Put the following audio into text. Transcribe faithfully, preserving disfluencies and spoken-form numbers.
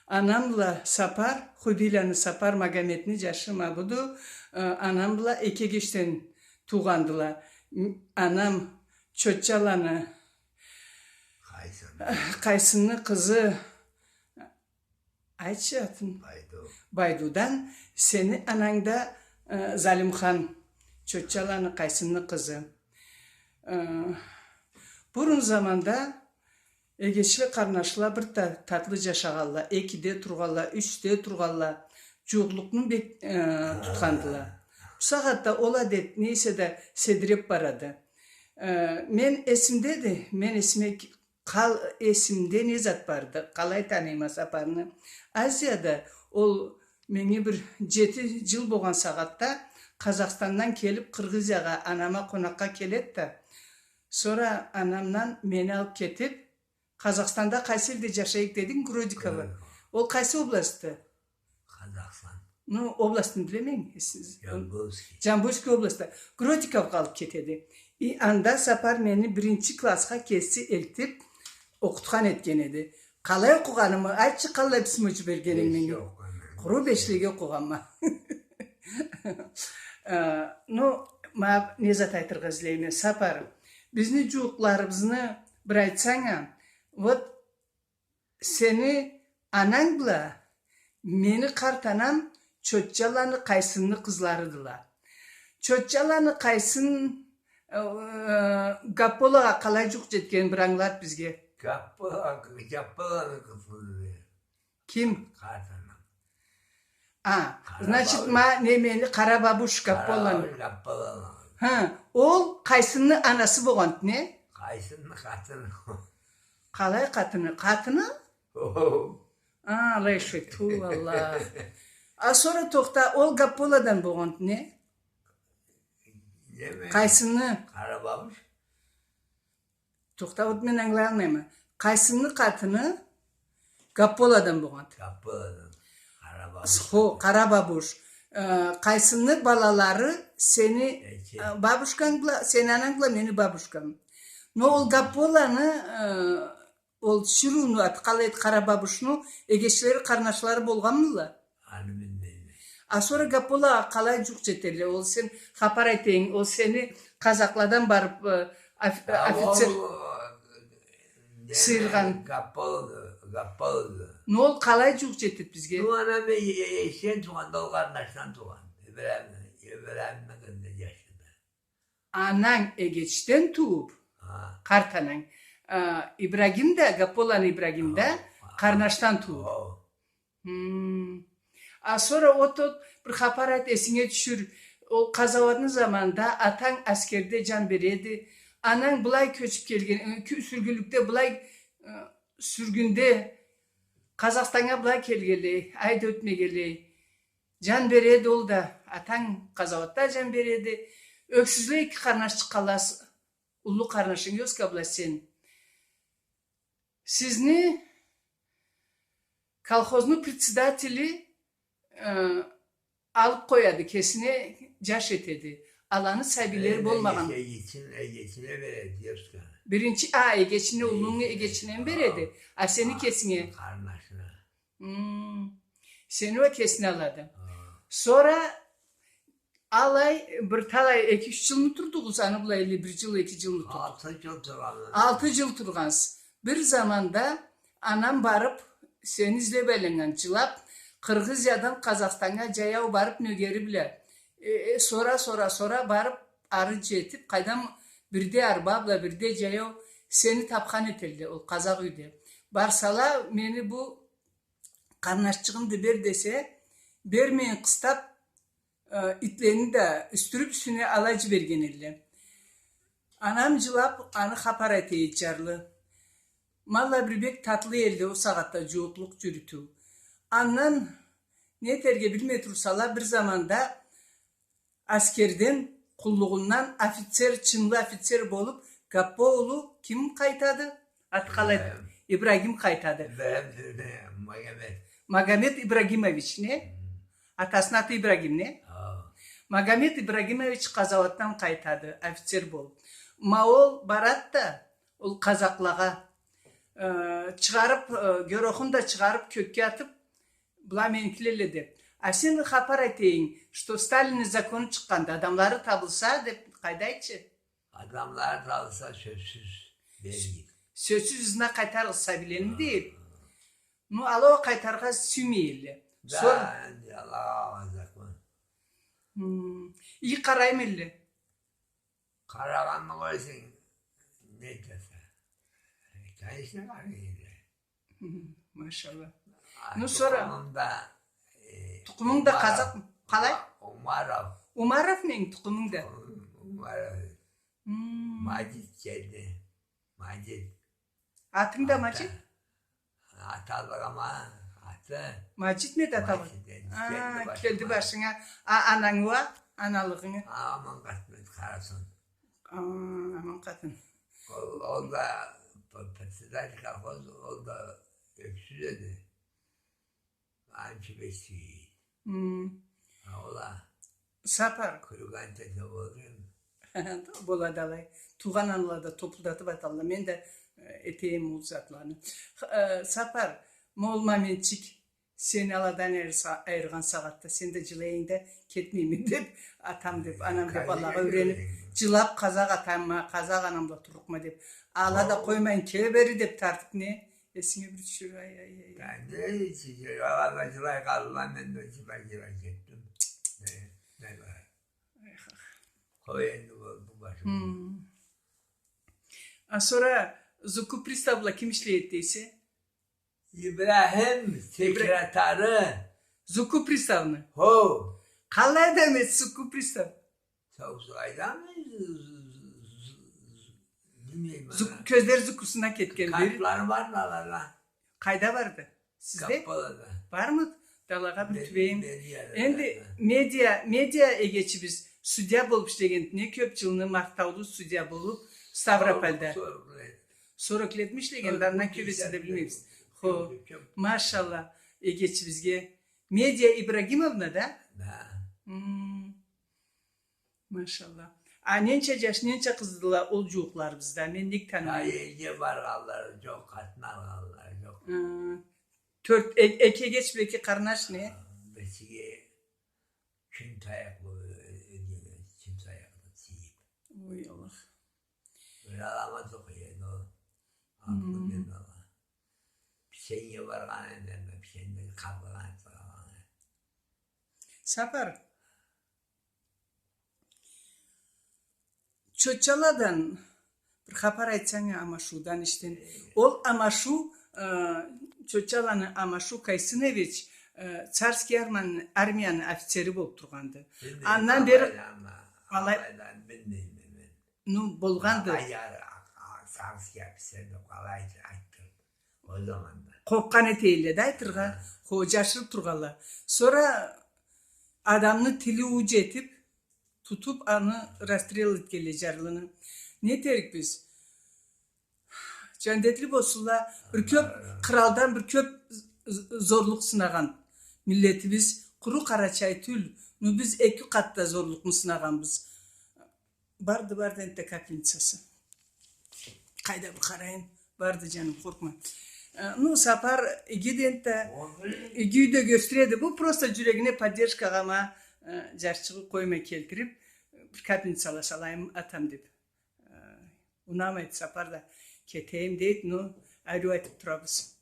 Анам бла Сапар, Хубийланы Сапар, Магометни джашы ма буду, э, анам бла эки эгечден туугъандыла. М, анам Чотчаланы Къайсын. Къайсынны къызы, айтчы атын. Байду. Байдудан, сени ананг да, э, Залимхан, Чотчаланы Къайсынны къызы. Э, бурун заманда эгечле, къарнашла бир та-, татлы джашагъанла, экиде тургъанла, ючде тургъанла, джууукълукъну бек, э, тутхандыла. Бусагъатда ол адет нейсе да седиреб барады. Э, мен эсимдеди, мен эсиме к-, къал-, эсимде не зат барды, къалай таныйма Сапарны. Азияда ол меннге бир джети джыл болгъан сагъатда Къазахстандан келиб Къыргъызиягъа анама къонакъгъа келеди да, сора анамдан мени алыб кетиб, Къазахстанда къайсы элде джашайыкъ дединг, Гродиково. Гродиково. Ол къайсы областды? Къазахстан. Ну, областны билеме мен, сиз. Джамбульский. Джамбульский областда. Гродиковгъа алыб кетеди. И анда Сапар мени биринчи классха кеси элтиб окъутхан этген эди. Къалай окъугъанымы, айтчы, къаллай письмо джибергенинг меннге. Бешлеге окъугъанма. Къуру бешлеге окъугъанма. Э, ну, ма не зат айтыргъа излейме, Сапар. Бизни джууукъларыбызны бир айтсанг а, вот, сени ананг бла мени къарт анам Чотчаланы Къайсынны къызларыдыла. Чотчаланы Къайсын, э, Гапполагъа къалай джууукъ джетгенин бир ангылат бизге. Гаппола-, Гапполаны къызыды. Ким? Къарт анам. А, значит, ма, немени, Къарабабуш Гапполаны. Къарабабуш Гапполаны. Хы, ол Къайсынны анасы болгъанды, не? Къайсынны къатыны. Къалай къатыны? Къатыны? О. А, алай шо, ту, Аллах. А сора тохта, ол Гапполадан болгъанды, не? Неме? Къайсынны? Къарабабуш. Тохта, вот мен ангылаялмайма. Къайсынны къатыны Гапполадан болгъанды. Гапполадан. Къарабабуш. Хо, Къарабабуш. Э, Къайсынны балалары сени, э, бабушканг бла, сени ананг бла мени бабушкам. Но ол Гапполаны, э, ол Ширууну, аты къалай эди, Къарабабушну эгечлери, къарнашлары болгъанмыла? Аны билмейме. А сора Гапполагъа къалай джууукъ джетелле? Ол сен хапар айтайын, ол сени къазахладан барыб, э, оф-, офицер сыйыргъан. Гаппол, Гаппол. Ну, ол къалай джууукъ джетеди бизге? Ну, анам э-, э-, эшикден туугъанды, ол къарнашдан туугъан. Ибрагим, Ибрагимни къызы джашыды. Ананг эгечден тууб, къарт ананг. А, Ибрагим да, Гапполаны Ибрагим да къарнашдан тууб. Хм. А сора от, от, бир хапар айт, эсинге тюшюр. Ол къазауатны заманында атанг аскерде джан береди. Ананг былай кёчюб келген, э, кю-, сюргюнлюкде былай, э, сюргюнде Къазахстаннга былай келгенлей, айда ётмегенлей. Джан береди ол да, атанг къазауатда джан береди. Ёксюзлей эки къарнашчыкъ къаласа, уллу къарнашынг ёкъ бла сен. Сизни колхозну председатели, э, алыб къояды, кесине джаш этеди. Аланы сабийлери болмагъан. Эгечине, эгечине береди, ёкъ. Биринчи, а, эгечине, уллунгу эгечине береди, а сени кесинге. Къарнашына. Хм. Сени уа кесине алады. Хы. Сора алай бир талай эки-юч джылмы турдугъуз, аны бла элли бир джыл, эки джылмы турдугъуз? Алты джыл тургъанбыз. Алты джыл тургъансыз. Бир заманда анам барыб, сени излеб айланнган, джылаб, Къыргъызиядан Къазахстаннга джаяу барыб, нёгери бла. Э, э, сора, сора, сора барыб, ары джетиб, къайдам, бирде арба бла, бирде джаяу, сени табхан этелле ол къазакъ юйде. Барсала, мени бу къарнашчыгъымды, бер десе, бермейин къыстаб, э, итлени да юсдюрюб, юсюне алай джиберген элле. Анам джылаб, аны хапар эте эди джарлы. Ма алай бир бек татлы элди ол сагъатда джууукълукъ джюрютюу. Андан не этерге билмей турсала, бир заманда аскерден, къуллугъундан офицер, чынлы офицер болуб, Гаппо улу ким къайтады? Аты къалай? Ибрагим. Ибрагим къайтады. Ибрагим, Магомет. Магомет Ибрагимович, не? Хм. Атасыны аты Ибрагим, не? Хо. Магомет Ибрагимович къазауатдан къайтады, офицер болуб. Ма ол барады да, ол къазакълагъа. Э, чыгъарып, э, гёрохун да чыгъарып кёкге атып, была меникилелле деп. А сен хапар айтайынг, что Сталинни закону чыкъгъанды, адамлары табылса деп, къайда айтчы? Адамлары табылса, сёзсюз беририк. Сёзсюз ызына къайтарырыкъ сабийлени деп. Ну, ала уа къайтарыргъа сюймей элле. Да, сора энди Аллах алгъан закон. Хм. Ий къараймы элле? Къарагъанны къойсанг, не этесе? Конечно, къарай элле. Хм, машалла. А, ну, сора тукъумум да, э, тукъумунг да Умаров. Къазакъ, къалай? Ума-, Умаров. Умаров менг тукъумунг да? Ум-, Умаров. Хм. Маджит келди. Маджит. Атынг да Маджит? Аталыгъыма аты. Маджитмиди аталыгъынг? Маджит, энди келди башыма. А, келди башынга. А, ананг уа, аналыгъынга? А, Аманкъатмет Къарасон. А, Аманкъатын. Ол, ол да п-, председатель колхоз, ол да ёксюз эди. Анча бек сюе эди. Хм. А, ол а. Сапар. Кюрюк анча да болур эди. Болады алай. Туугъан аналада топулдатып аталла. Мен да, э, этейим ол затланы. Х-, э, Сапар, ма ол моментчик, сени аладан айырса-, айыргъан сагъатда сен да жылайынг да, кетмейме деп, атам деп, анам деп, Аллахха юренип, жылап, къазакъ атамла, къазакъ анамла турлукъма деп, ала да къоймайын, кел бери деп тартып, не? Эсинге бир тюшюр, ай, ай, ай. Ай, не, сиз, ала да жылай къалдыла, мен да жылай, жылай кетдим. Не, не бар? Ай, хах. Къой энди бу, бу башым. Хм. А сора зукку приставла ким ишлей эди дейсе? Ибрахим, Ибра-, секретары. Зукку приставны? Хо. Къалай адам эди зукку пристав? Сау-, сау адам эди, з-, з-, з-, з-, билмейме. Зук-, кёзлери зуккусуна кетген бир. Картлары барды алада. Къайда барды? Сизде? Каппалада. Бармы? Далагъа бир тюбейим. Энди медиа, медиа эгечибиз, судья болуп ишлеген, не кёп жылны махтаулу судья болуп, Ставропольда. Сорок лет. Сорок летми ишлеген, да андан кёб эсе да билмейбиз. Хо, машалла, эгечибизге. Медиа Ибрагимовна, да? Да. Хм. Машалла. А ненча джаш, ненча къыздыла ол джууукъларыбызда? Мен нек танымайма? Элге баргъанла джокъ, къатын алгъанла джокъ. Хы. Тёрт, э-, эки эгеч бла эки къарнаш, не? Ха, бирсиге чюн таякъ бла, э, э, чюн таякъ бла тийип. Ой, Аллах. Бир аламат окъуй эди ол. Хы. Алты бла бала. Пиченнге баргъан эди, пиченнге къабылгъан эди. Сапар. Чотчаладан бир хапар айтсанг, амашуудан иштен. Ол амашуу, э, Чотчаланы амашуу Кайсынович, э, царский арман-, армияны офицери болуп тургъанды. Андан бери алай, ну, болгъанды. Царский офицер деп къалай айтыр. Ол заманда. Къоркъгъан этелле да айтыргъа, хо, джашырып тургъанла. Сора адамны тили ууч этип, тутуп, аны расстрел этгенле, джарлыны. Не этерикбиз? Джандетли болсунла, бир кёп, къралдан бир кёп з-, з-, зорлукъ сынагъан миллетибиз. Къуру къарачай тюл, ну биз эки къат да зорлукъну сынагъанбыз. Барды, барды энтда капельницасы. Къайда бир къарайым. Барды, джаным, къоркъма. Э, ну, Сапар иги да энтда, иги юй да кёргюзтюреди. Бу просто джюрегине поддержкагъа ма, э, джашчыгъы къоймай келтирип, бир капельницала салайым, атам, деп. Э, унамайды Сапар да. Кетейим дейди, ну, ариу айтып турабыз.